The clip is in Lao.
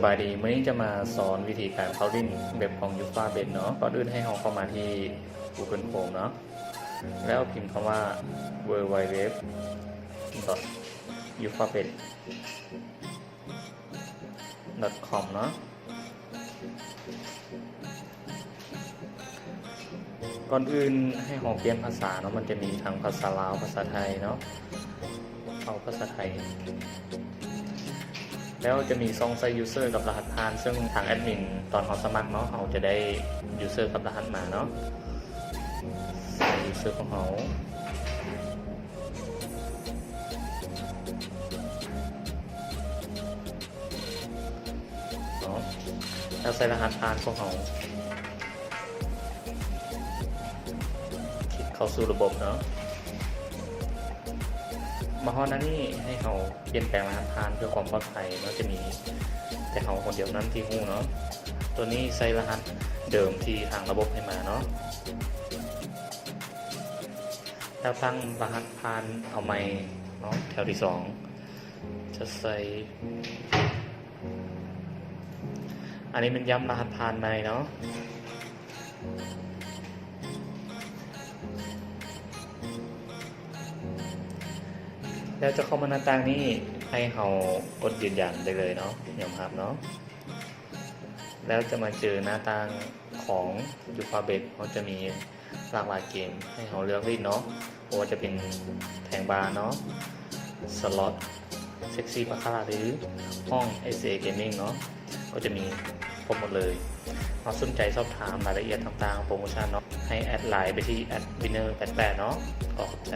ສະບາຍດີ, ມື້ນີ້ຈະມາສອນວິທີການເຂົ້າຫຼິ້ນເວັບຂອງ Yufabet ເນາະ. ກ່ອນອື່ນໃຫ້ເຮົາເຂົ້າມາທີ່ Google Chrome ເນາະ ແລ້ວພິມຄຳວ່າ www.yufabet.com ເນາະ. ກ່ອນອື່ນໃຫ້ເຮົາປ່ຽນພາສາເນາະ, ມັນຈະມີທັງພາສາລາວ, ພາສາໄທເນາະ, ເອົາພາສາໄທ. ແລ້ວຈະມີຊ່ອງໃສ່ user ກັບລະຫັດຜ່ານ, ເຊິ່ງທາງແອດມິນຕອນເຮົາສະໝັກເນາະ, ເຮົາຈະໄດ້ user ກັບລະຫັດມາເນາະ, ໃສ່ user ຂອງເຮົາ. ເນາະ ແລ້ວໃສ່ລະຫັດຜ່ານຂອງເຮົາ ຄລິກເຂົ້າສູ່ລະບົບເນາະ. ມາຮອດໜ້ານີ້ໃຫ້ເຮົາປ່ຽນແປງລະຫັດຜ່ານເພື່ອຄວາມປອດໄພເນາະ, ຈະມີແຕ່ເຮົາຄົນດຽວນັ້ນທີ່ຮູ້ເນາະ. ໂຕນີ້ໃສ່ລະຫັດເດີມທີ່ທາງລະບົບໃຫ້ມາເນາະ. ແລ້ວຕັ້ງລະຫັດຜ່ານເອົາໃໝ່ເນາະ, ແຖວທີສອງຈະໃສ່ ອັນນີ້ແມ່ນຢ້ຳລະຫັດຜ່ານໃໝ່ເນາະ. ແລ້ວຈະເຂົ້າມາໜ້າຕ່າງນີ້, ໃຫ້ເຮົາກົດຢືນຢັນໄດ້ເລີຍເນາະ, ຍອມຮັບເນາະ. ແລ້ວຈະມາເຈີໜ້າຕ່າງຂອງ Yufabet, ເຮົາຈະມີຫຼາກຫຼາຍເກມໃຫ້ເຮົາເລືອກຫຼິ້ນເນາະ, ບໍ່ວ່າຈະເປັນແທງບາເນາະ, ສະລັອດ, ເຊັກຊີບາຄາຣາ ຫຼື ຫ້ອງ ເອສເອ Gaming ເນາະ, ກໍຈະມີຄົບໝົດເລີຍ. ເຮົາສົນໃຈສອບຖາມລາຍລະອຽດຕ່າງໆ ໂປຣໂມຊັນເນາະ, ໃຫ້ແອັດໄລນ໌ໄປທີ່ ແອັດວິນເນີແປດແປດເນາະ. ຂໍຂອບໃຈ.